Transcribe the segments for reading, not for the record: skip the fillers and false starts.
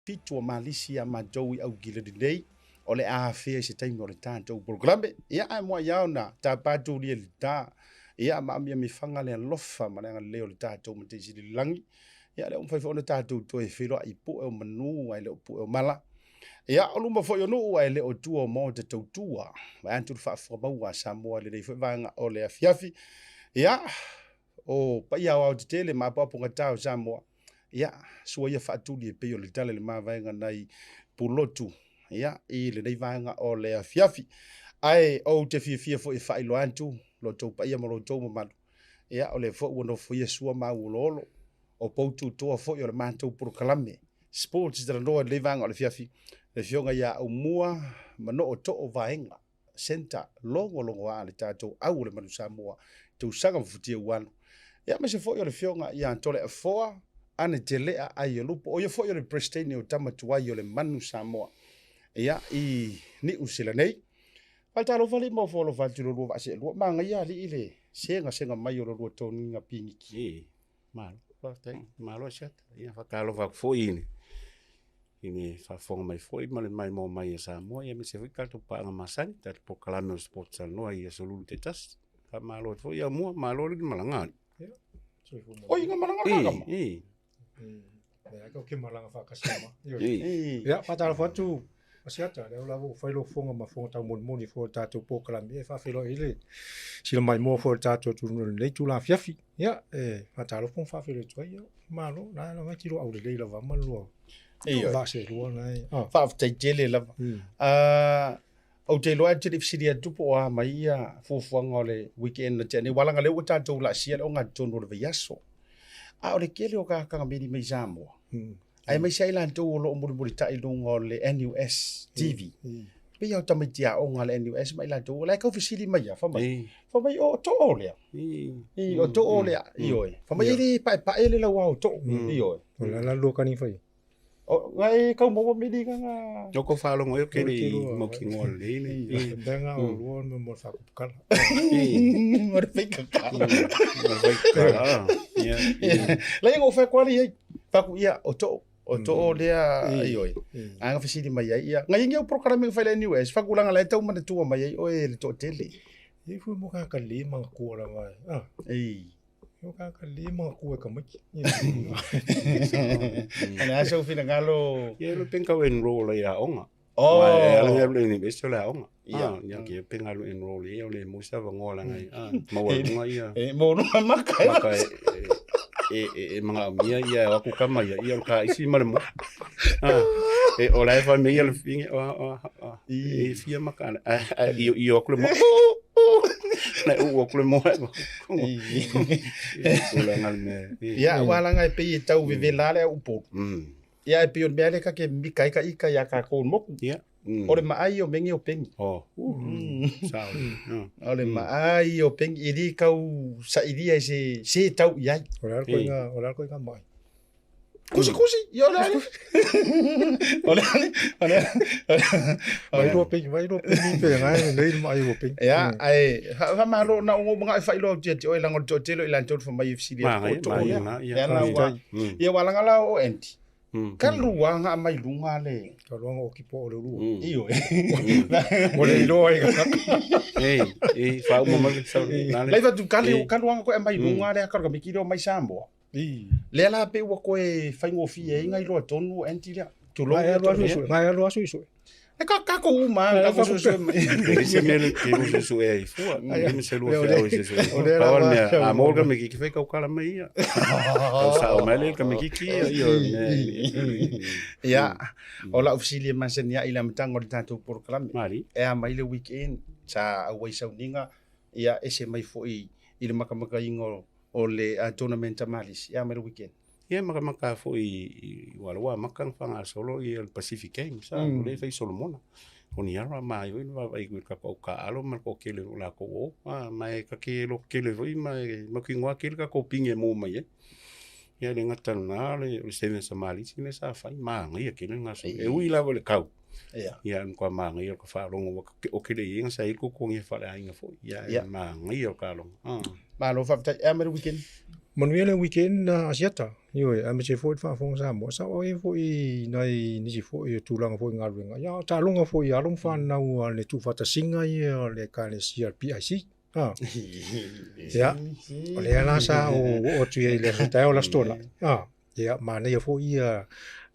7 o Malisi ia matou i Aukilani nei, o le a afea i se taimi o le tatou polokalame. Ia, ae muai lava ona tapa atu lia i le ta, ia, ma amiamifaga le alofa ma le agalelei o le tatou Matai Sili i le lagi. Ia, lea ua mafai foi ona tatou toe feiloai i pue o manu ae le o pue o mala. Ia, o luma foi o nuu ae le o tua o maota tautua. Vaeatu le faafofoga maua a Samoa i lenei foi vaega o le afiafi. Ia, o paia aoaotetele ma apoapogata o Samoa, ia, sua ia faatuli e pei o le tala i le mavaega nai Pulotu, ia, i lenei vaega o le afiafi. Ae ou te fiafia foi e faailoa atu lo outou paia ma lo outou mamalu, ia, o lea foi ua nofoia Sua ma Auoloolo, o poututoa foi o le matou polokalame Sports Talanoa i lenei vaega o le afiafi, le afioga ia Aumua Manoo Too Vaega. Centre logologoa a le tatou au o le Manu Samoa i tausaga ma futia ua alu. Ia aemaise foi o le afioga ia Toleafoa Ane Telea Aiolupo, o ia foi o le Peresetene o Tama Tuai o le Manu Samoa ia i Niu Sila nei. Faatalofa alii ma ofo alofa atu i lo lua vaa seelua, manaia alii le segasega mai o lo lua toniga piniki. Ee, malo, faafetai, malo Asiata. Ia faatalofa atu foi i le i le faafofoga mai foi ma le maimoa mai a Samoa, ia aemaise foi tatou paaga masani, tatou polokalame o Sports Talanoa i aso Lulu taitasi. Faamalo atu foi Aumua, malo le malaga alii. Oi, nga malaga la kama. Ee, Lea ka ke malaga faatasi ma. Ee. Ia, faatalofa atu Asiata, lea lava ua fai lou fofoga ma fofoga taumolimoli foi o le tatou polokalame, e faafeiloai ai le sila maimoa foi o le tatou atunuu i lenei itula afiafi. Ia, e faatalofa ma faafeiloai atu ai, ia, malo, la e lava e te iloa aulelei lava ma le lua vaa seelua na e. Faafetai tele lava. Ou te iloa ou te le i fesili atu po o a mai ia fuafuaga o le weekend na tea nei, aua leaga o lea ua tatou laasia le ogatotonu o le vaiaso. A o le tele o tagata na meli mai Samoa, aemaise ai latou o lo o mulimulitai i luga o le NUS TV, pei lava o tamaiti aoga a le NUS ma i latou, o la e tau fesili mai lava, fai mai, fai mai, o Too lea, o Too lea, ioe, fai mai e le paepae le lauao o Too, ioe. O le a la le lua kani fai? O, ngai kau maua meli nga nga. No ko whaalongo e ke le mo ki ngoa le le. Benga o lua me mo whakupukala. Mo le fake ka. Mo fake ka. Yeah. Lai ngo wha kwali ai. Faku ia o to o to lea ioe. Anga fesili mai ai ia. Ngai ngi o programe whai le NUS faku langa lai tau mana tua mai ai oe le to tele. I fu mo ka ka le manga kua lava. Ah. Ei. O ka ka le manga kua ka maiki. Ana asa u finagalo. Ia lo penka o enroll ai aoga. Oh. Wa ala ngai le ni beso le aoga. Ia. Ah, ia ke penga lo enroll ia o le mo sa vangoa la ngai. Ah, maua lunga ia. E mo no maka. Maka e e e manga mia ia o aku kama ia ia o ka isi ma le mo. Ah, e o la e fa me ia le finge o o o e fia maka a i i o aku le mo. Na u aku le mo. Ia, ua langa e pei e tau vevela le au Upolu. Ia, e pei o le mea lea ka ke mika ai ka ika iā kākou i le moku. Ia. O le maai o menge o pengi. Oh. Sao. O le maai o pengi, e le tau sailia i se, se tau i ai. O le a le koiga, o le a le koiga maai? Kusi kusi, ia o le ale. O le ale, o le Vai lua pengi, vai lua pengi pe ngai nei le maai o pengi. Ia, ae faamalo na o mga e faailoa atu ia te oe leaga o le toatele o i latou le fai mai e fesili atu po o too lea. Lea la ua, ia ua laga la o Andy. Ka lua nga mai luga le. Ka lua nga o ki po o le lua. Ioe. Mo le iloa ai ka. Ei, ei, faauma mai le sau. Lai fatu ka le ka lua nga koe mai luga le ka ka mikiri o mai Samoa. Lea la pei ua toe faigofie ai ngai loa tonu o Andy lea. Tulou Ngai alu asu sue, ngai alu asu sue. E ka kākou uma, ka ka sue mai. E se mea le te usu sue ai fua. E me se lua whia o se sue. O lea Pau lava mea, sau. a mō ka me kiki whai kau kala mai ia. Kau sao mai le ka me kiki ia ia o mea. Ia, o lau fesili e masani ai i le amataga o le tatou polokalame. Mari. E a mai le weekend, sa auai sauniga, ia ese mai foi i le makamakaina o o le tournament a Malisi, e a mai le weekend? Ia makamaka foi i ua ua amata ona faagasolo ia le Pacific Games a o lea e fai i Solomona. O Niara ma ai foi na vaavaai i le tatou taaalo ma le toatele o latou o a ma e ta te lototele foi ma e mautinoa tele tatou pine e maua mai ai. Ia e le gata i lena o le Sevens a Malisi lea sa fai, manaia tele le gasolo. E ui lava i le tau, Ia. Ia e matua manaia o ka faalogo ua o ke le ienga sa i le totogi e faaleaiga foi. Ia e manaia o ka aloga. Malo faafetai. E a mai le weekend? Manuia le weekend Asiata, ioe, aemaise foi le faafofoga Samoa, sa oo ai foi i nai nisi foi o tulaga foi i galuega, ia a o taaloga foi a alo ma fanau a le tuufaatasiga ia o le Ekalesia o le PIC. A, ia, o lea la sa ou oo atu i ai i le aso taeao le Aso Toonai, a, ia, manaia foi ia,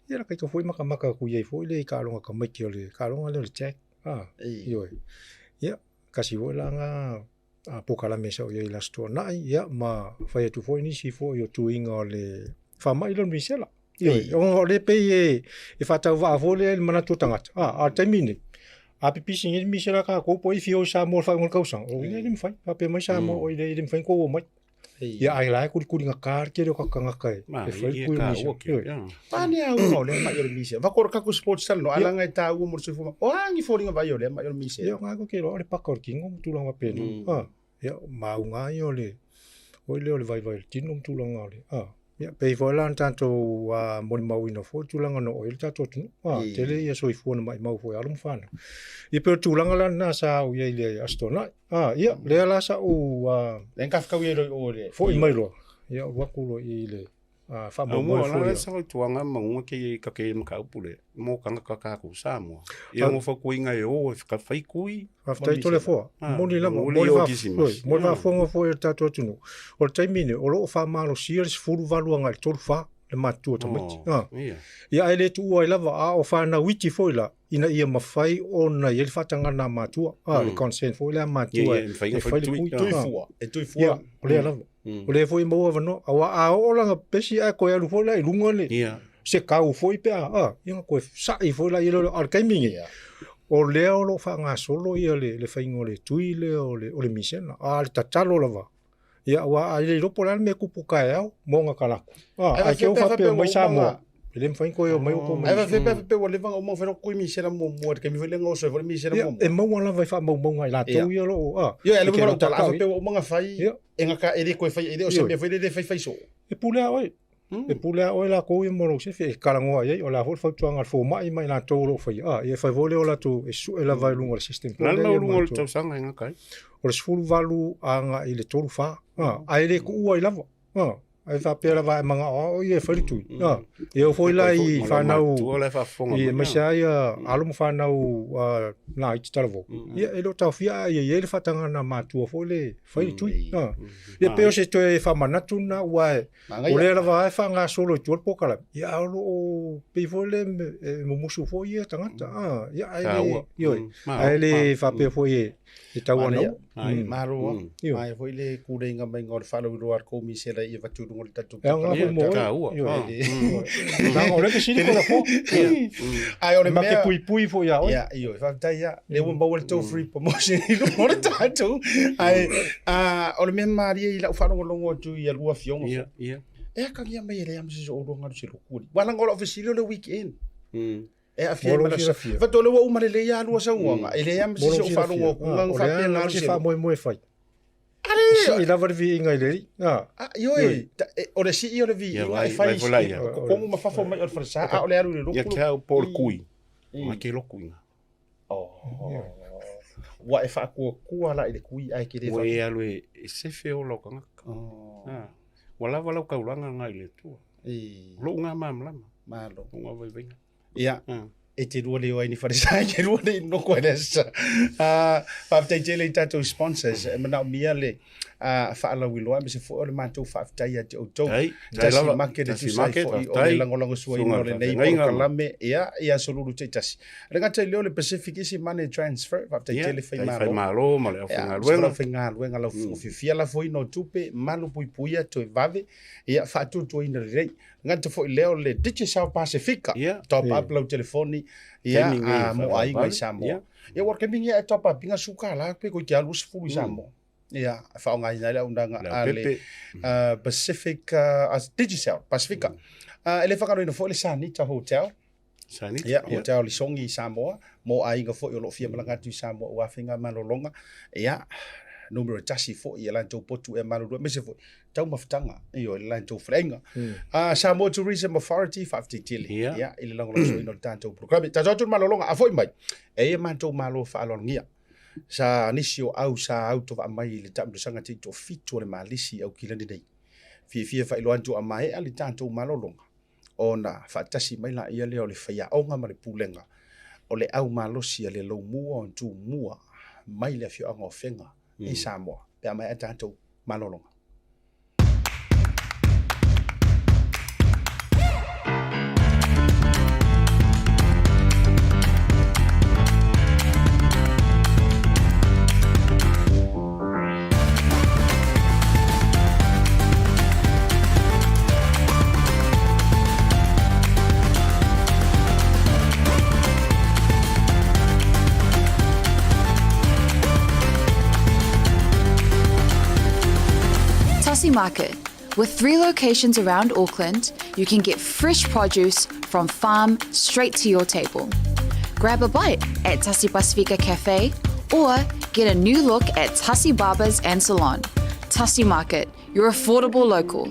ia lakaita foi makamaka atu i ai foi le taaloga a tamaiti o le taaloga lea o le tag, a, ioe. Ia, tasi foi la lena polokalame sa ou i ai i le Aso Toonai, ia ma fai atu foi nisi foi o tuiga o le faamai lea o le misela. Ioe, ona o lea e pei e faatauvaa foi lea i le manatu o tagata, a o le taimi lenei, a pipisi nei le misela a tatou po o ai e fia o i Samoa i le faaiuga o le tausaga, o lona uiga e le mafai. Faapea mai Samoa, oi leai e le mafai ona outou omai. Ia ae la e kulikuligata le tele o tatou tagata e fai le kui o le misela. Ioe. Pane a uga o lea mai o le misela. Vako o le tatou sports talanoa, a leaga e taua mo le soifua. O a ni foliga vaaia o lea mai o le misela? Ia, o lena ou te iloa o le paka o le tino ma tulaga faapena. Ia, o mauga ia o le, oi lea o le vaivai o le tino ma tulaga o le, Ia, pei foi la ona tatou molimauina foi le tulaga na oo i ai le tatou atunuu. Tele ia soifua na maimau foi e alo ma fanau. Ia pei o le tulaga la lena sa ou i ai i le Aso Toonai. Ia, lea la sa ou Lea na tafekau ai loa i o i le foi mai loa. Ia, ou alu atu loa i le faamoemoe foi. Aua, sa fautuaga manuga ke ka ke mataupu lea mo tagata tatou Samoa. Ia mo fautuaina e o e fai tui. Faafetai Toleafoa. Moni lava, mo le faafofoga foi a le tatou atunuu. O le taimi lenei, o lo o faamalosia le 18 agai i le 34 le matutua o tamaiti. Ia ae le tuua ai lava, a o fanau iti foi la, ina ia mafai ona i ai le faatagaga a matua, le consent foi lea a matua e fai le tui. Tui fua, e tui fua. Ia, o lea lava. O lea foi e maua avanoa. Aua a oo la pesi ae toe alu foi la i luga le se kau foi pe a, ia ona toe sa'i foi la ia lea. A o le taimi lenei, o lea o lo o faagasolo ia le faiga o le tui lea o le misena. A o le tatalo lava, ia aua a le iloa po o le a le mea e tupu taeao ma ona talaatu. Ae te i ua faapea mai Samoa, e le mafai ona toe omai outou mai. Ae faapea faapea ua leva ona uma ona fai lou misela muamua i le taimi foi lea na oso ai foi le misela muamua. E maua lava i faamaumauga a i latou ia o lo o, a. Ioe, a o lea ua tala, a faapea ua uma ona fai, e gata e le toe faia, e le o se mea foi lele e faifai soo. E pule lava oe. E pule lava oe latou ia ma lou sefe e talanoa i ai. O le a foi le fautuaga a le fomai ma i latou o lo o faia, a, ia e fai foi lea o latou e sue lava i luga o le system foi lea. O le a le maualuga o le tausaga e gata ai? O le 18 agai i le 34, a, ae le tuua ai lava, a. Ae faapea lava a e manao lava oe ia e fai le tui. A, e oo foi la i fanau, aemaise lava ia alo ma fanau laiti talavou, ia e le o taofia ae ia i ai le faatagaga a matua foi lea e fai le tui. A, ia pei o se toe faamanatu lena aua o lea lava e faagasolo i tua le polokalame, ia ae o lo o pei foi lea e mumusu foi ia tagata. A, ia ae le, ioe, ae le faapea foi e E tau ana ua. Malo lava. Manaia foi le kuleiga maiga o le faalauiloa a le kou misela ia avatu i luga o le tatou E aoga foi mo oe. Leaga o lea fesili ko lafo. Ae o le mea. Ma te puipui foi ia oe. Ia, ioe, faafetai ia. Lea ua maua le tou free promotion i luga o le tatou. Ae o le mea malie i lau faalogologo atu i a lua afioga foi. E akagia mai e leai lava ma se isi o oulua galu se lotu alii. Aua leaga o lau fesili o le weekend. E aafia ai ma le silafia. Faatoa o lea ua uma lelei lava lua saunoaga. E leai lava ma se isi o faalogo atu na faapea na alu se faamoemoe fai. Ale! Sii lava le viiga i le Alii. Ioe, o le sii o le viiga e fai i totonu ma fafo mai o le falesa, a o le alu i le lotu. Ia te au po o le kui, mai ke lotu i ina. Ua e faatuatua la i le kui ae te le Ua e alu e sefe ola o tagata. Ua lava lau taulaga lena i le Atua. O lou na malamalama. Malo. Lou na vaivaiga. Ia, e te lua leo ai ni falesa, e te lua nei noko ai le asa. Faafetai tele i tatou sponsors, e manaomia le faalauiloa, aemaise foi o le matou faafetai ia te outou. Tasi Market e tusa ai foi o le lagolagosuaina o lenei polokalame, ia, i aso lulu taitasi. E le gata i lea o le Pacific Easy Money Transfer, faafetai tele Faimalo. Faimalo ma le aufaigaluega. Le aufaigaluega lau fiafia lafoina o tupe, malupuipuia toe vave, ia, faatuatuaina lelei. Gata foi lea o le Digicel Pasifika, top up lau telefoni, ia, mo aiga i Samoa. Ia, ua taimi nei a e top up ina suka la, pe koe te alu 10 i Samoa. Ia, e faaaogaina ai le auaunaga a le Pacific, Digicel Pasifika. E le faagaloina foi le Sanita Hotel. Sanita, ia, Hotel o Lisogi i Samoa, mo aiga foi o lo o fia malaga atu i Samoa aua faigamalologa. Ia, numera tasi foi i a latou potu ea malolo, aemaise foi taumafataga, ioe, le latou faleaiga. Samoa Tourism Authority, faafetai tele, ia, i le lagolagoina o le tatou polokalame. Tatou atu i le malologa, a foi mai, e i ai matou malo faaaloalogia. Sa nisi o au sa autovaa mai i le taamilosaga taitoafitu o le Malisi i Aukilani nei. Fiafia e faailoa atu a maea le tatou malologa, ona faatasi mai laia lea o le faiaoga ma le pulega o le au malosi a le Lomua o Tumua mai le afioaga o Afega i Samoa pe a maea tatou malologa. Tasi Market. With 3 locations around Auckland, you can get fresh produce from farm straight to your table. Grab a bite at Tasi Pasifika Cafe or get a new look at Tasi Barbers and Salon. Tasi Market, your affordable local.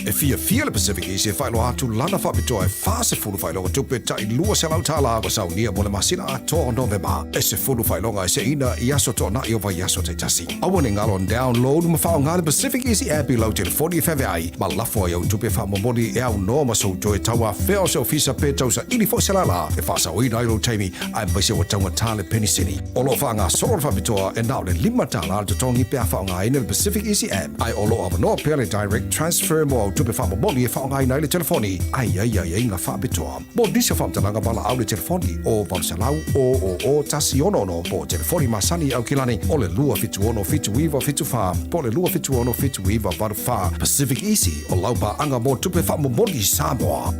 E fiafia le Pacific Easy e faailoa atu lana faapitoa e 40 faailoga tupe tai $200 ua saunia mo le masina atoa o Novema. E 10 faailoga e seina i aso toanai o vaiaso taitasi. Aua ne galo download ma faaaoga le Pacific Easy app i lau telefoni e feaveai ma lafo ai au tupe faamomoli e aunoa ma sou toe tauafea o se ofisa pe tausaili foi se lala e faasaoina ai lou taimi aemaise ua taugata le penisini. O lo o faagasolo le faapitoa e na o le $5 le totogi pe a faaaogaina le Pacific Easy app, ae o lo o avanoa pea le Direct Transfer mo au tupe faamomoli e faaaogaina ai le telefoni ae i ai aiaiga faapitoa. Mo nisi o faamatalaga valaau le telefoni o 800 000 166 po o telefoni masani i Aukilani o le 276 7974 po o le 276 7984. Pacific Easy, o lau paaga mo tupe faamomoli i Samoa.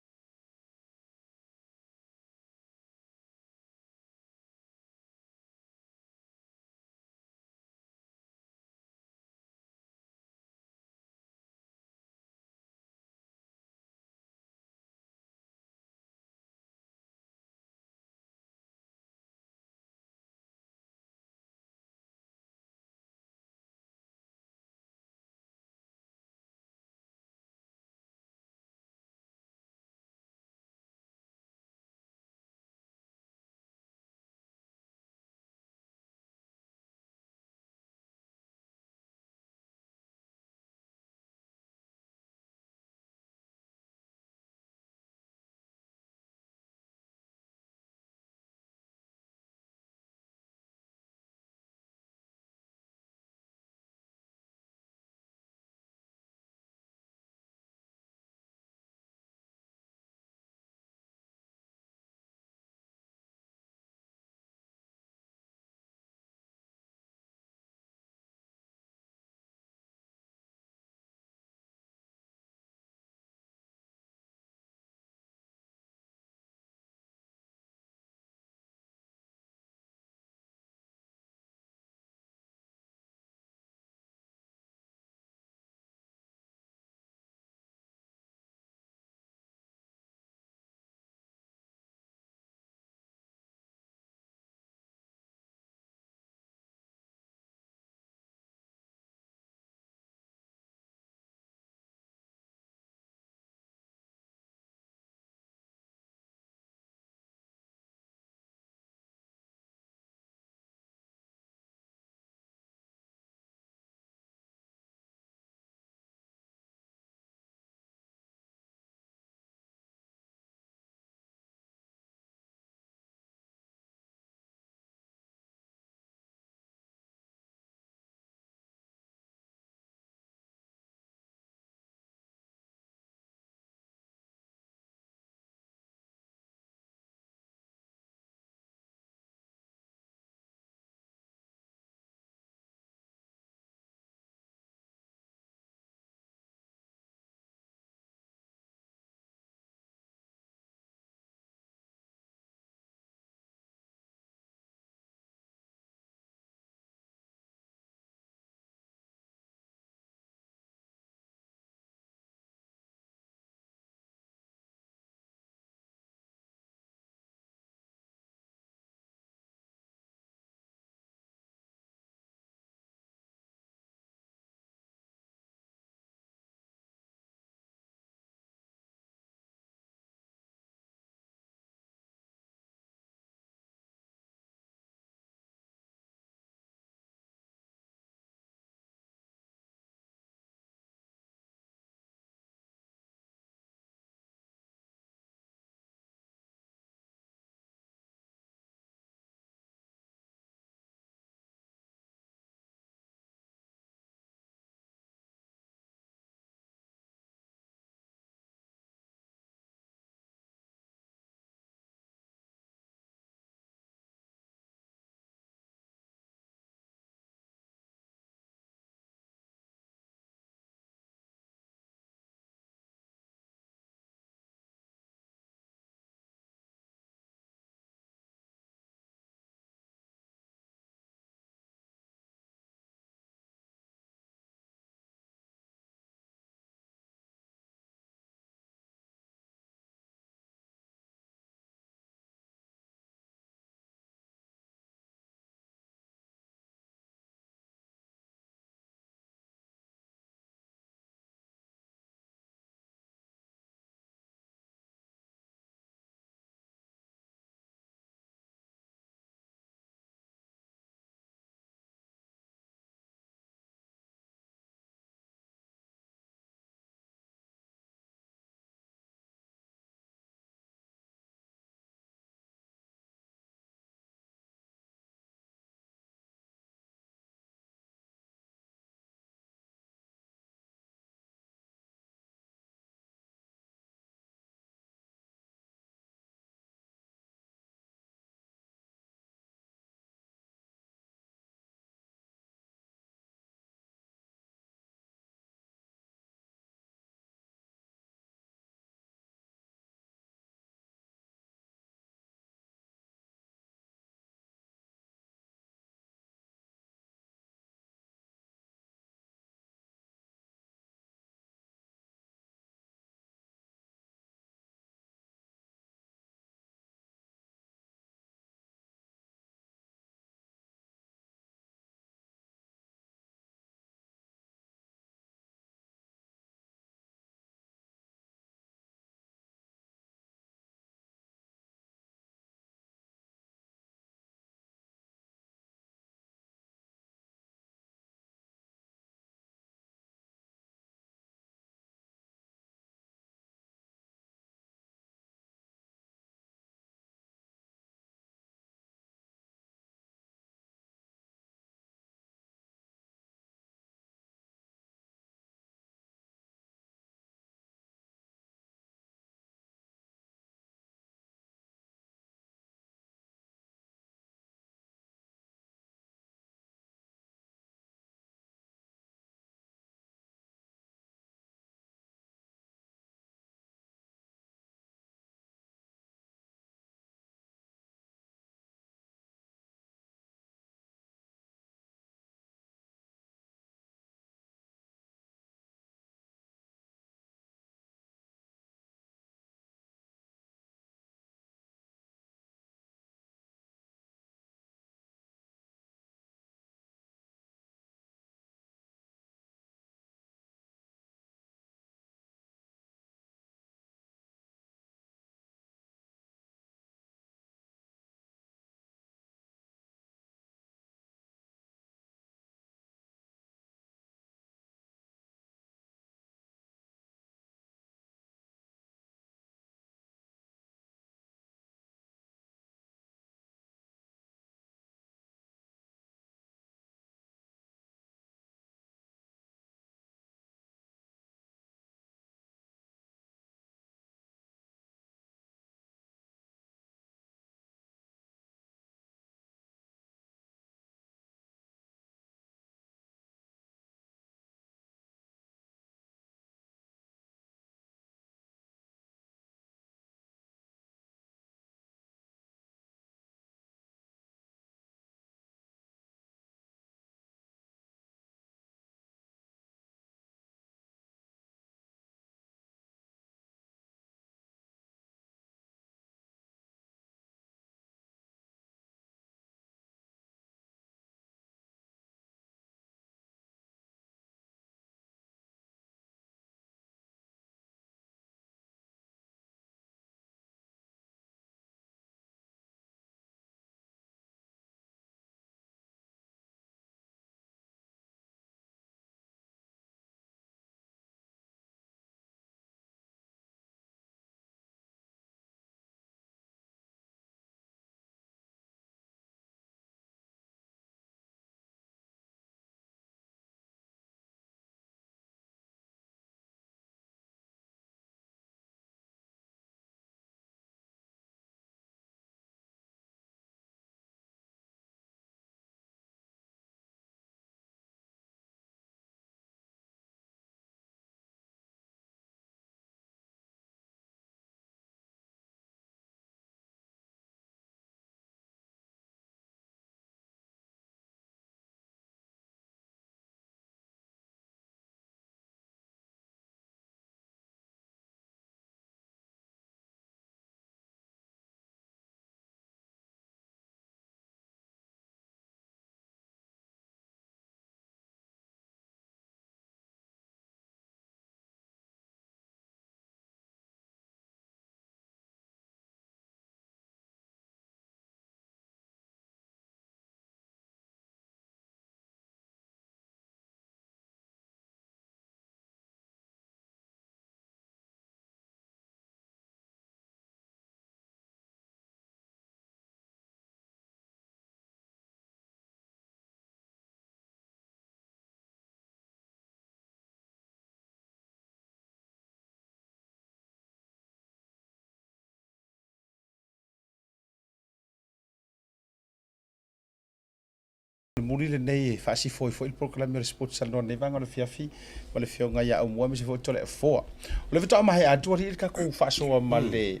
mulimuli lenei e faasifo ai foi le polokalame o le Sports Talanoa i lenei vaega o le afiafi ma le Afioga ia Aumua aemaise foi o Toleafoa. O lea faatoa maea atu alii le tatou faasoa ma le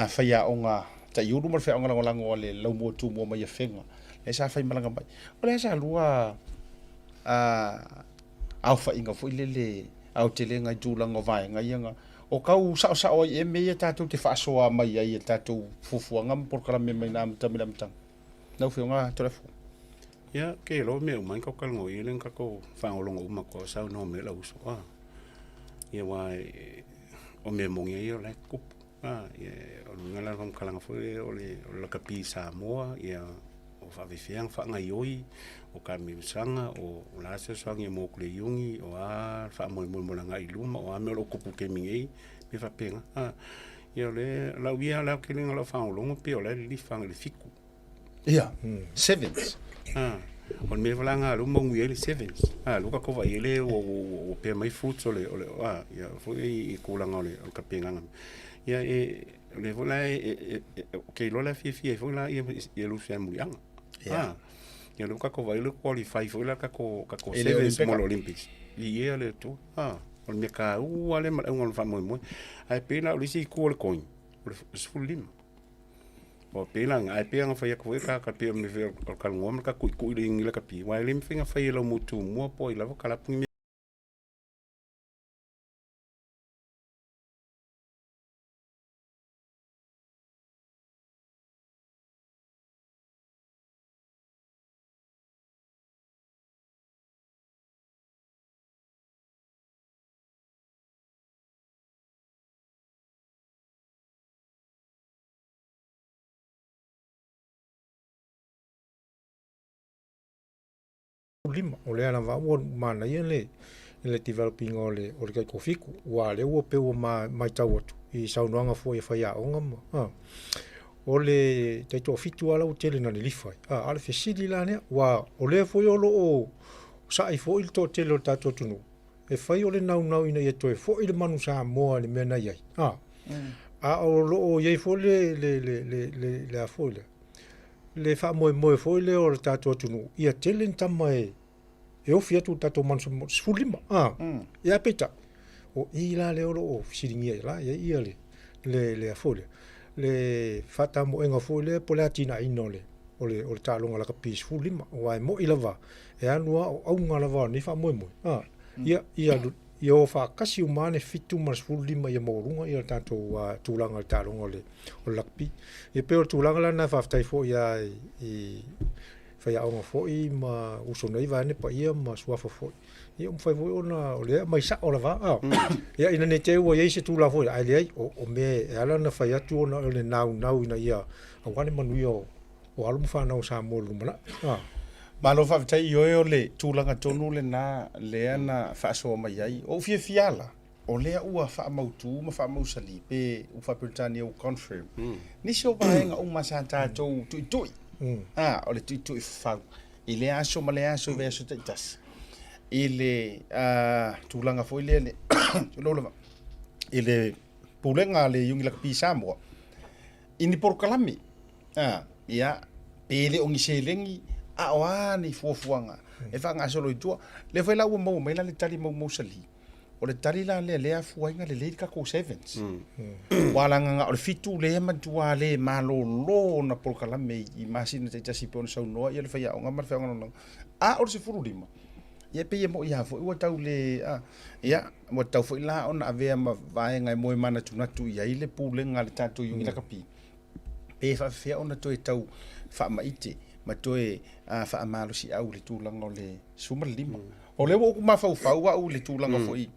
faiaoga Taiulu ma le faiaoga lagolago a le Laumua Tumua mai Afega lea sa faimalaga mai. O le a sa lua aofaiga foi lele aotelega i tulaga o vaega ia na o tau saosao ai ea mea ia tatou te faasoa mai ai e tatou fuafuaga ma polokalame mai le amataga mai le amataga. Lau Afioga Toleafoa. Ia, ke iloa mea uma ai na tatou talanoa i ai lea na tatou faalogologo uma atu a o saunoa mai lou uso. Ah. Ia aua o mea moni ia o la e tutupu. Ah, ia, o le uiga la o le faamatalaga foi lea o le lakapi Samoa, ia o faafefea ona faagaoioi, o taamilosaga, o le a se fesoasoani mo le Iuni, o a le faamoemoe mo le agai i luma, o a mea o lo o tupu i le taimi nei, mea faapena. Ah, ia o lea, o lau ia le aotelega o lau faalogologo pei o la e lilifa agai i le 7. Ia, sevens. Ah, o le mea foi la lena lea ua manuia ai le sevens. Ah, lea ua tatou vaai ai lea ua pea mai fruits o le, o le, ah, ia foi i tulaga o le tapenaga. Ia e, o lea foi la e, ou te iloa la e fiafia ai foi la ia Lucy Muliaga. Ah, ia lea ua tatou vaai lea ua qualify foi la tatou sevens mo le Olympics. Viia le Atua. Ah, o le mea taua lea ma le auga o le faamoemoe. Ae pei la o le isi itu o le coin, o le 15. Ua pei la, ae pei ona fai atu foi ka pei o le mea o le talanoa ma le tuitui i le iuni lakapi, aua e le mafai ona fai e lau motu mua po o ai lava kalapu ni mea. 5. O lea lava ua manaia le le develop ina o le o le taitoafitu, aua o lea ua pei ua matau atu i saunoaga foi a faiaoga ma a, o le taitoafitu lava la ua tele ina lilifa ai. A, a o le fesili la lea, aua o lea foi o lo o sa'i foi le toatele o le tatou atunuu e fai o le naunau ina ia toe foi le manu Samoa i le mea na i ai, a, a o lo o i ai foi le le le le le le a foi lea, le faamoemoe foi lea o le tatou atunuu ia tele ni tama e e ofi atu i le tatou manu Samoa, 15, a, ia ae peitai, o i la lea o lo o fesiligia ai la i ai ia le le le a foi lea, le faatamoega foi lea po o le atinaeina o le o le o le taaloga lakapi 15, aua e moni lava e alu lava o auga lava o lenei faamoemoe, a, ia ia ia o faatasi uma lava le 7 ma le 15 ia maualuga ia le tatou tulaga i le taaloga o le o le lakapi. Ia pei o le tulaga la lena e faafetai foi lava i faiaoga foi ma uso nei vaeane paia ma suafa foi, ia ua mafai foi ona o lea e aumai sao lava a. Ia ina ne i te i ua i ai se tulaga foi lea, ae leai, o mea e ala ona fai atu ona o le naunau ina ia aua le manuia o o alo ma fanau a Samoa i le lumanai. A. Malo faafetai Ioe o le tulaga tonu lena lea na faasoa mai ai. Ua ou fiafia la, o lea ua faamautu ma faamausali pe ua faa-Peretania ua confirm nisi o vaega uma sa tatou tuitui, a, o le tuitui fafau i lea aso ma lea aso i vaiaso taitasi i le tulaga foi lea le tulou lava i le pulega a le Iuni Lakapi Samoa i ni polokalame A, ia, pe le o ni seleni, a o a ni fuafuaga e faagasolo i tua. Lea foi la ua maua mai la le tali maumausali. O le tali la lea lea afua ai ona lelei le tatou sevens. Aua leaga na o le 7 lea e matua le malolo ona polokalame i masina taitasi pei ona saunoa le faiaoga ma le faiaoga lagolago. A o le 15, ia e pei e moni lava foi ua tau le, a, ia, ua tatau foi la ona avea ma vaega e moe manatunatu i ai le pulega a le tatou Iuni Lakapi. Pe faapefea ona toe tau faamaite ma toe faamalosiau i le tulaga o le 15. O lea ua ou mafaufau au i le tulaga foi,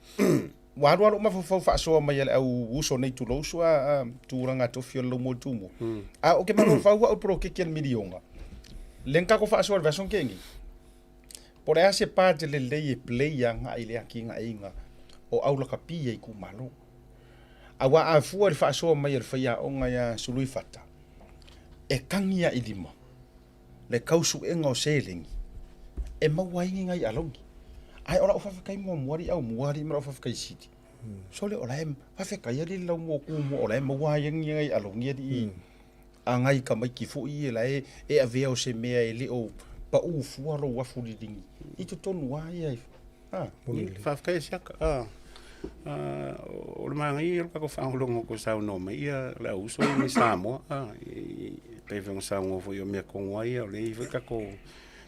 ua alu lava lou mafaufau faasoa mai a le au uso nei tulou sua tulaga tofi o le laumua Tumua. A ou te mafaufau au i le poloketi a le miliona, lea na tatou faasoa i le vaiaso na tea nei, po o le a se part lelei e play agai i le atinaeina o aulakapi a itumalo. Aua a fua i le faasoa mai a le faiaoga ia Suluifata, e tagi lava i lima le tau suega o seleni e maua ai ni nai alauni. Ae o lau faafetai muamua alii Aumua alii ma lau faafetai sili, sole o la e faafetai alii le laumua o Tumua o la e maua ai ni nai alauni alii a nai tamaiti foi ia la e avea o se mea e le o Pau fua lou afu liligi i totonu lava ia. Faafetai e siaka. O le manaia ia o le tatou faalogologo atu i saunoa mai ia le au uso ia mai Samoa. E pei foi ona saunoa foi o mea tonu lava ia o lea e i ai foi tatou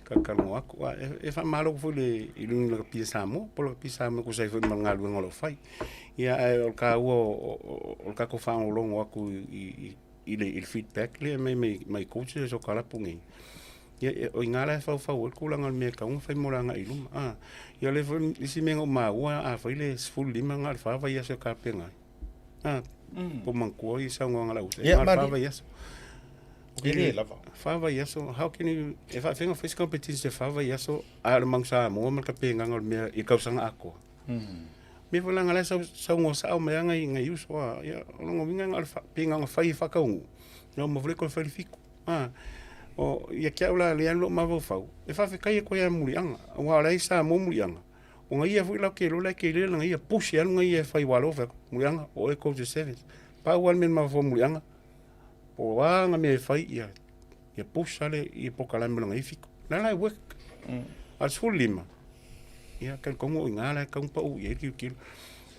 talatalanoa atu. E faamalo atu foi i le Iuni Lakapi a Samoa po o le Lakapi Samoa e tusa ai foi ma le galuega o lo o fai. Ia ae o le taua o le tatou faalogologo atu i le feedback lea e aumai mai coaches o kalapu nei, ia o i ina la e faufau ai le tulaga o le mea e tatau ona fai mo le agai i luma. A, ia o lea foi isi mea na ou maua, a fai le 15 na o le fa vaiaso e tapena ai. A, po o manatua ia saunoaga a lau uso, na o le fa vaiaso. E le lava. Fa vaiaso, how can you, e faafefea ona fai se competition i se fa vaiaso, a o le Manu Samoa ma le tapenaga o le mea i le tausaga atoa. Mea foi leaga o la e saunoa sao mai lava nai uso, a, ia, o lona uiga na o le, pei na ona fai e faataunuu, ia uma foi lea toe fai le fitu. A, o, ia te au la lea lou mafaufau, e faafetai atu ai lava i Muliaga, aua o la e i Samoa Muliaga, ona ia foi latou te iloa la e tele lana ia push e alu na ia e fai aua o lea ua fai atu, Muliaga, o oe e coach o Sevens. Pau lava le mea na mafaufau o Muliaga, po o a ana mea e fai, ia, ia push lava le polokalame o lana ia fitu. O la la e work. A o le 15, ia talitonu o i ina la e tatau ona pau i ai le tilotilo.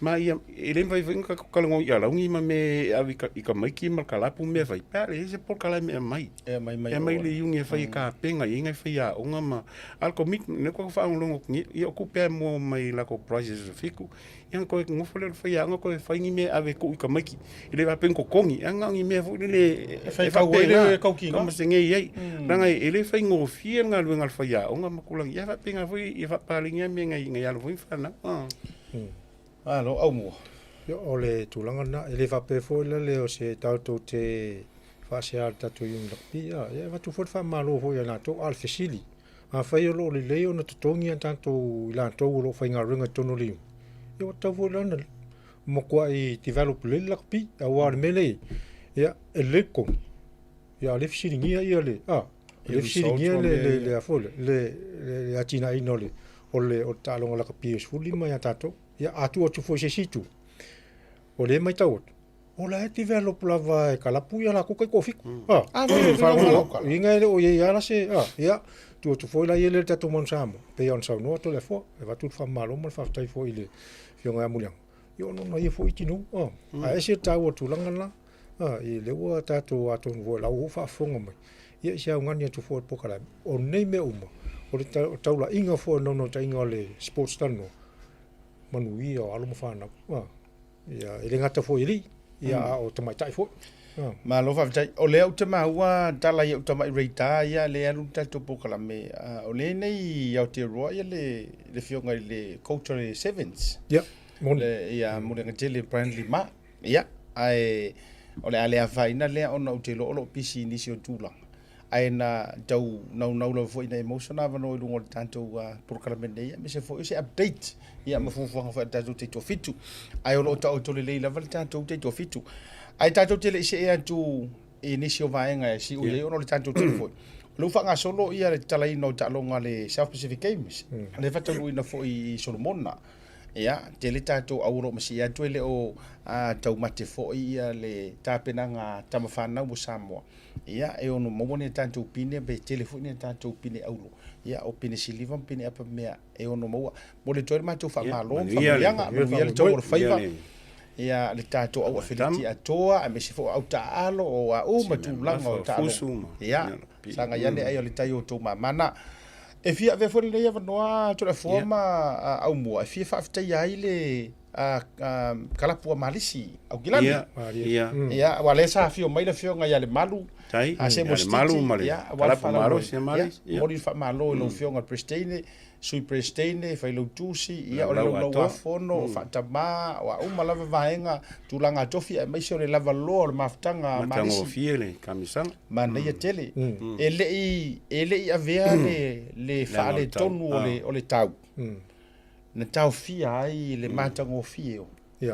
Ma ia, e le mafai foi ona tatou talanoa i alauni ma mea e ave i tamaiti ma le kalapu ma mea e fai, pe a leai se polokalame e aumai. E aumai mai. E aumai le iuni e fai e tapena i ai nai faiaoga ma, a o le commitment, lea faatoa faalogologo atu nei, ia o tupe lava e maua mai i latou prizes o Fitu, ia ona toe nofo lea o le faiaoga toe fai ni mea e ave e tuu i tamaiti. E le faapea ni totogi, ae na o ni mea foi lele e faitau ai le tautiga. Taumasegei ai. Leaga e le faigofie le galuega a le faiaoga ma tulaga, ia faapena foi ia faapaleni lava mea i nai alo foi ma fanau. Malo, Aumua. Ia, o le tulaga lena, e le faapea foi la le o se tatou te faasea i le tatou Iuni Lakapi, ia e avatu foi le faamalo foi ia i latou. A o le fesili, afai o lo o lelei ona totogi a tatou i latou o lo o faigaluega i totonu o le Iuni, ia ua tatau foi la ona matuai develop lelei le lakapi, aua o le mea lea e i ai, ia e lelei le totogi, ia a o lea e fesiligia ia le, a, o lea e fesiligia le, le, a foi lea, le, le atinaeina o le, o le, o le taaloga lakapi e 15 ia tatou. Ia, a tuu atu foi i se isi itu, o lea e matau atu, o la e develop lava e kalapu ia latou taitoafitu. Ah, Ah, foi, foi, foi, foi. Uiga e le o i ai lava la se, ah, ia, tuu atu foi la ia lea i le tatou Manu Samoa, pei ona saunoa Toleafoa, e avatu le faamalo ma le faafetai foi i le Afioga ia Muliaga, ia ona o ia foi tino, ah, ae ese le taua o le tulaga lena, ah, ia lea ua tatou atonu foi o la ua faafofoga mai, ia i se augani atu foi o le polokalame, o nei mea uma, o le taulaiga foi o le naunautaiga o le sports talanoa, manuia o alo ma fanau, ah. Ia, e le gata foi i alii, ia, a o tamaitai foi. Ah. Malo faafetai. O lea ou te maua tala i ou tamai radar ia lea e alu le tatou polokalame. Ah, o lea nei i Aotearoa ia le le afioga i le coach o le Sevens. Ia, moni. Le, ia Muliaga Tele Brandley Ma. Ia, ae o le a le afaina lea ona ou te iloa o lo o pisi i nisi o tulaga. Ae na tau naunau lava foi ina ia maua sona avanoa i luga o le tatou polokalame nei, aemaise foi o se update ia ma fuafuaga foi a le tatou taitoafitu. Ae o lo o taoto lelei lava le tatou taitoafitu. Ae tatou te le i see atu i nisi o vaega e siui ai ona o le tatou tele foi. O lea ua faagasolo ia le tatalaina o taaloga a le South Pacific Games, lea e faataunuuina foi i Solomona. Ia, tele tatou au o lo o masii atu e le o taumate foi ia le tapenaga a tama fanau o Samoa. Ia, e ono maua ni a tatou pine pe tele foi ni a tatou pine auro. Ia, o pine siliva ma pine apa mea e ono maua. Momoli atu ai le matou faamalo ma faamanuiaga, manuia le tou alofaiva. Ia, le tatou au afeleti atoa, aemaise foi o au taaalo, o a uma tulaga o taaloga. Ia, sagai ane ai o le tai o outou mamana. E fia avea foi lenei avanoa Toleafoa ma Aumua e fia faafetaia ai le kalapu a Malisi Aukilani. Ia, ia. Ia, aua lea sa afio mai le afioga ia Lemalu. Tai, ia Lemalu ma le kalapu malosi a Malisi. Ia, momoli le faamalo i lau afioga i le Peresetene, Sui Peresetene, Failautusi, ia o le Laulau-a-Fono, o Faatama, o a uma lava vaega, tulaga tofi aemaise o le lavaloa o le mafutaga a Malisi. Matagofie le kamisaga. Manaia tele. E le i, e le i avea le, le faaletonu o le, o le tau. Na taofia ai le matagofie o,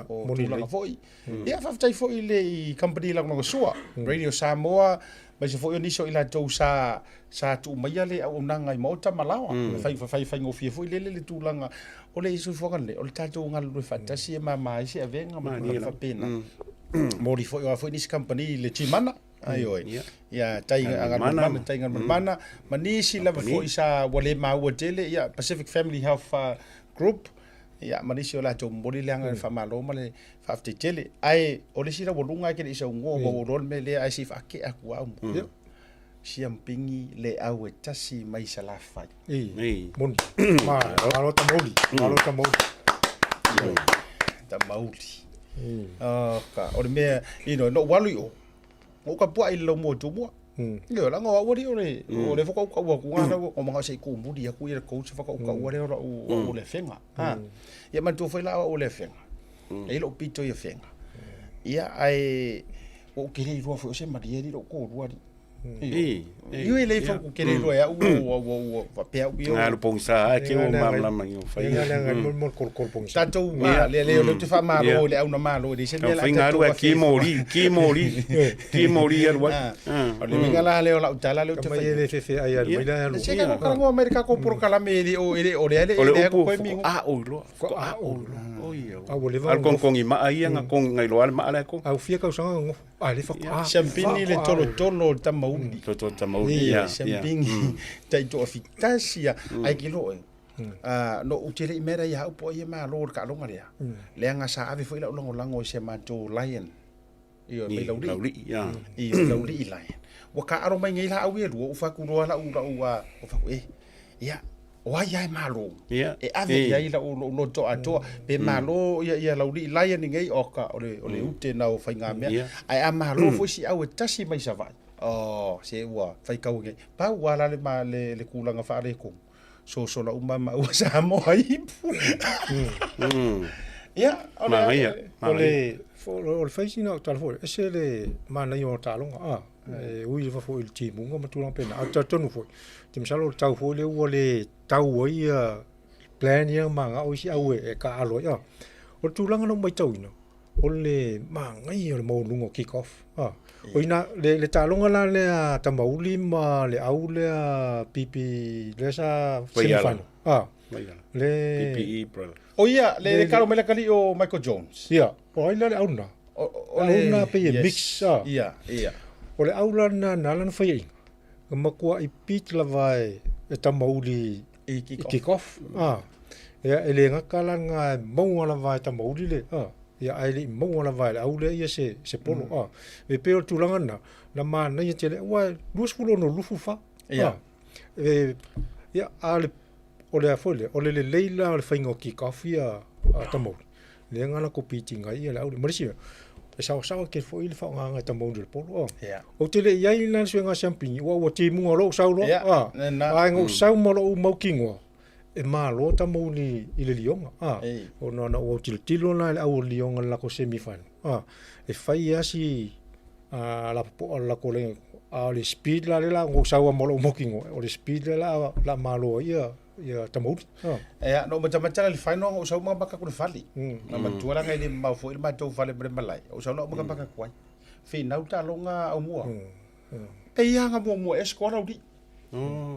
o tulaga foi. Ia, faafetai foi i le i kamupani lagolagosua, Radio Samoa, aemaise foi o nisi o i latou sa, sa tuu maia le auaunaga i maota ma laoa. Fai, fai, faigofie foi lele le tulaga o le soifuaga lenei, o le tatou galulue faatasi e mama ai se avega ma tulaga faapena. Momoli foi, o a foi nisi kamupani i le Timana. Ioe. Ia, tai Galumalemana, tai Galumalemana, ma nisi lava foi sa ua le maua tele, ia, Pacific Family Health Group, ia, ma nisi o latou momoli le aga i le faamalo ma le faafetai tele. Ae o le isi laualuga e te le i saunoa ua ou iloa le mea lea ae se i faatea atu lava au. Siampingi le au e tasi mai Salafai. I. Moni. Ma, malo tamauli. Malo tamauli. Tamauli. Oh, ka, o le mea, you know, no walu i o. O ka pua i le lau mua tumua. Io, la ngo au ali o le, o le whakauka ua ku ngā o mga se i ku muri aku i le coach whakauka ua leo la u, o le whenga. Ha. Ia man tu whai la o le whenga. E ilo pito i whenga. Ia, ai, ua ou kele iloa foi o se malie alii lou tolua alii. Ioe e lei foi ku kele iloa e au ua ua ua faapea au ia. Alu pogisa a ke ua malamalama i o fai. Leaga mo mo kolokolo pogisa. Tatou a le le o lea ou te faamalo i le au na malo e leai se mea la Faiga alu a ki moli, ki moli, ki moli alu ai. O le uiga la lea o lau tala lea ou te fai. Mai e le fefe ai alu mai la alu. Se ka talanoa mai le tatou polokalame e le o e le o lea le o le upu a o iloa. A o iloa. Oi. A ua leva. Al kongkongi maa ia nga kong ngai loa le maa le ko. Au fia kausaga ngofo. A le fa. Siampini le tolotolo o le tamauli. Tolotolo tamauli. Ia, siampini tai toafitasi ia. Ai ke loe. No ou te le i mea ia au po ia malo le taaloga lea. Leaga sa ave foi lau lagolago i se matou lion. Ioe, mai Laulii. Laulii, ia. Ioe, Laulii Lion. Ua taaalo mai nei laau e lua, ua fai atu loa lau, lau, ua fai atu, eh, ia, o ai lava e malo, e ave i ai lau, lou loto atoa, pe malo ia, ia Laulii Lion nei, oka, o le, o le ute na o faigamea. Ae a malo foi si au e tasi mai Savaii, oh, se ua faitau nei. Pau lava la le, le, le tulaga faaletonu, sosola uma maua Samoa ipu. Ia, o le... Manaia. O le, o le fai sina o tala foi, ese le manaia o taaloga, a, e ui lava foi i le timuga ma tulaga pena, a talitonu foi, te masalo o le tau foi lea ua le tau ai ia plan ia ma ngao isi au e taaalo ai, a. O le tulaga na ou matauina, o le manaia o le maualuga o kick off. Ah. O ina, le, le taaloga la lea a Tamauli ma le au lea PP, lea sa semifinal. Ah. Le... PPE, brother. O ia, le, le kalo mai le kali o Michael Jones. Ia, o ai la le au na? O, le au na pe yes. mix. Ah. Ia, ia. O le au la na, na lana whai inga. Nga makua i beat lava e, e Tamauli i kick off. Kick off. Ah. Ia, e le gata la nga e maua lava e Tamauli le, ah. Ia, ae le i maua lava e le au lea ia se, se polo, ah. E pei o le tulaga lena, na manaia tele, aua e 26 24. Ia. Ah. E, ia, a le, o le a foi lea, o le lelei la o le faiga o kick off ia a Tamauli, lea nga latou pitinga ai ia le au lea. Ma le isi mea, e saosaoa tele foi le faaaogaina e Tamauli o le polo, ah. Ia. Ou te le i ai la le suiga siampini, ua ua timuga o lou sau loa, Ia, ah. lena. Ae na ou sau ma lou mautinoa, e malo Tamauli i le lioga, ah. Ei. Ona na ou autilotilo la i le au o le lioga i le latou semi final, ah. E fai lava si lapopoa o le latou laina, a o le speed la lea la na ou sau lava ma lou mautinoa, o le speed lea la o le a malo ai ia ia Tamauli. Ah. Ia, na ou matamata la i le final na ou sau makamaka atu i le fale. Na matua leaga e le mamao foi le matou fale ma le malae, ou sau la ou makamaka atu ai. Finau taaloga aumua. E ia aga muamua ea score Laulii.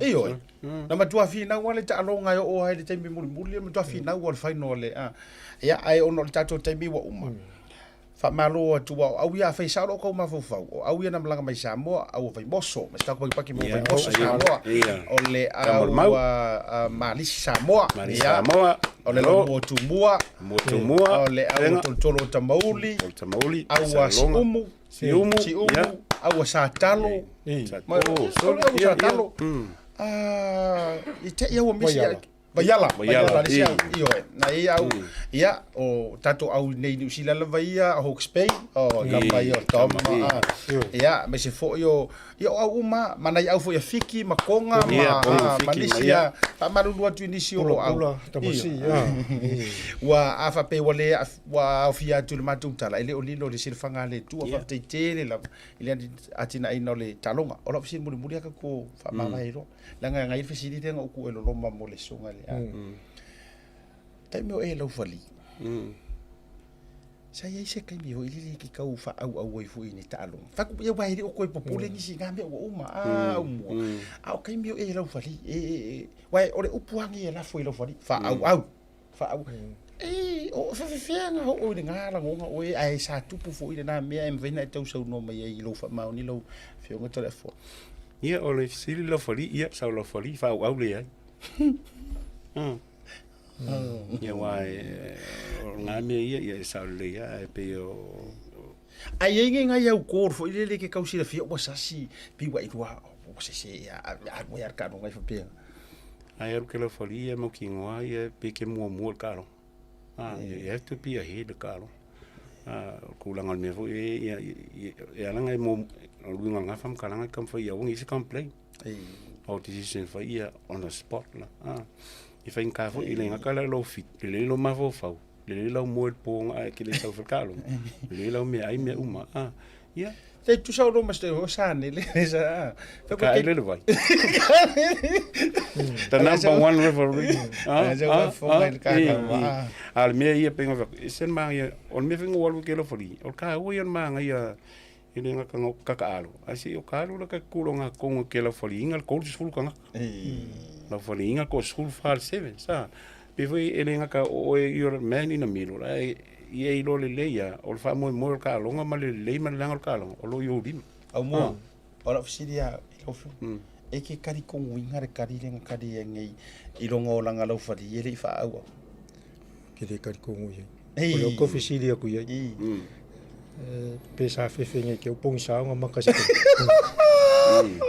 Ioe. Na matua finau lava le taaloga e oo ai i le taimi mulimuli, na matua finau lava le final le a. Ia, ae ona o le tatou taimi ua uma, faamalo atu aua o au ia afai sao lou tau mafaufau, o au ia na malaga mai Samoa, au o Vaimoso, ma se tatou pakipaki mo Vaimoso Samoa, o le au a Malisi Samoa, ia, o le Laumua Tumua, o le au Tolotolo o Tamauli, au a Siumu, Siumu, au a Satalo, au a Satalo, i te i au a misi, Vaiala, Vaiala, le isi au, ioe, na ia au, ia, o tatou au nei Niu Sila lava ia, o Hawke's Bay, o kapa ia o Tom, ia, aemaise foi o, ia o au uma, ma nai au foi a Fiki ma Konga, ma, ma nisi a, faamalulu atu i nisi o lo au. Ua, a faapea ua le, ua aofia atu i le matou tala, e le o lilo i le silafaga a le Atua, faafetai tele lava i le atinaeina o le taaloga. O lau fesili mulimuli lava tatou faamavae ai loa. Leaga e agai le fesili lea na ou tuu e loloma mo le susuga i le a. Taimi o e laufali. Sa i ai se taimi foi lele e te tau faaauau ai foi i ni taaloga. Fai atu, ia aua e le o toe popole nisi i na mea ua uma, a au mua. A o taimi o e laufali, e, aua o le upu lava lenei e lafo i laufali, faaauau, faaauau. E, o faafefea na oo i lena lagoga oe ae sa tupu foi lena mea e mafai ona e tausaunoa mai ai i lou faamaoni lau Afioga Toleafoa? Ia, o le fesili laufali, ia, sau laufali, faaauau leai. Ia, aua e, o lena mea ia, ia e sao lelei lava, ae pei o... Ae i ai ni nai au call foi lele e te tau silafia ua sasi, pei ua iloa, ua sese, ia, alu ai lava le taaloga e faapea. Ae alu ke laufali ia mautinoa ia pe ke muamua i le taaloga. Ah, you have to be ahead le taaloga. Ah, o le tulaga o le mea foi ia, e ala ona e muamua, o le uiga o lena faamatalaga e taumafai ia aua ne i i ai se complain. O decision e fai ia on the spot la. Ah, e faigata foi, e le gata la i lou fit, lelei lou mafaufau, lelei lau moe i le po ae e te le sau e fai le taaloga, lelei lau meaai mea uma. Ah, ia. Te tusa o ma se o sa ne le sa. Ka ai le le vai. The number one referee. Ah, ah, ah, a le mea ia penga e sen ma ia o le mea fenga walu ke lo fali. O ka o ia ma nga ia e le nga ka ka alo. A se o ka alo la ka kulo nga kongo ke lo fali inga ko le sulu kanga. La fali inga ko sulu fal seven sa. Pe foi e le nga ka o e you're a man in the middle. Ai ia i lo lelei ia, o le faamoemoe o le taaloga ma le lelei ma le leaga o le taaloga, o lo i ou lima. Aumua, o lau fesili lava i lau afioga, e ke kali koguiga le kali lea na kali ai nei i loga o lana laufali e le i faaauau? Ke le kali kogu i ai. O lau ko fesili aku i ai. Pe sa fefe ngai ke upongi sa nga maka se.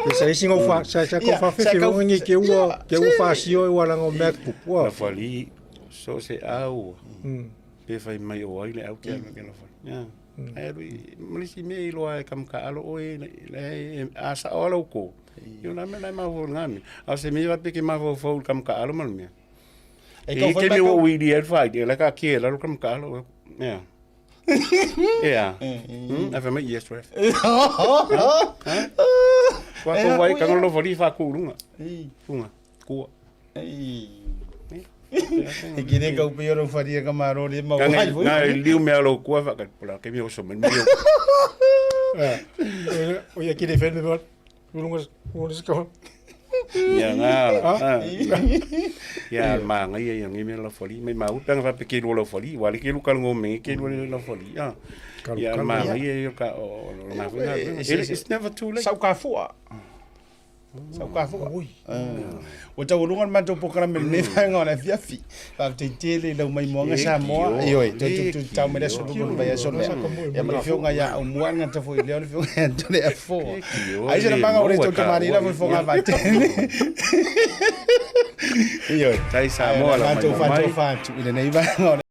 Pe sa isi ngau fa sa sa ko fa fefe ngai ke ua ke ua fa sio e wala ngau MacBook. Ua. Laufali so se au. Pe fai mai o ai le au ke ke la fai. Ya. Ai alu i ma le isi mea i loa e kamaka alo oe le a sa o alo ko. Yo na me na ma fo ngami. A se me va pe ke ma fo fo kamaka alo ma mea. E kau fai mai o i le fai de la ka ke la kamaka alo. Ya. Yeah. A fai mai yes ref. Kua ko wai ka ngolo fali fa ku lunga. Lunga. Kua. E kire kau pe oro wharia ka maro re mau hai voi. Nā liu mea lo kua whaka pula ke mea oso mai mio. O ia kire whenua me urunga urunga se kawa. Ia ngā. Ia ma ngai ia ngai mea la fali mai mau panga fa pe ke lo la fali wale ke lu kalngo me ke lo la fali. Ia ma ngai ia ka o na It's never too late. Sau ka fua. Saukafua. Ua taualuga le matou polokalame i lenei vaega o le afiafi. Faafetai tele i lau maimoaga Samoa. Ioe, toe tututau mai le aso lua ma le vaiaso lea. Ia ma le afioga ia Aumua le gata foi i lea o le afioga ia Toleafoa. Ai se lamaga o le tou tamalii lava i Fogavaa-tele. Ioe. Tai Samoa la matou faatofa atu i lenei vaega o le.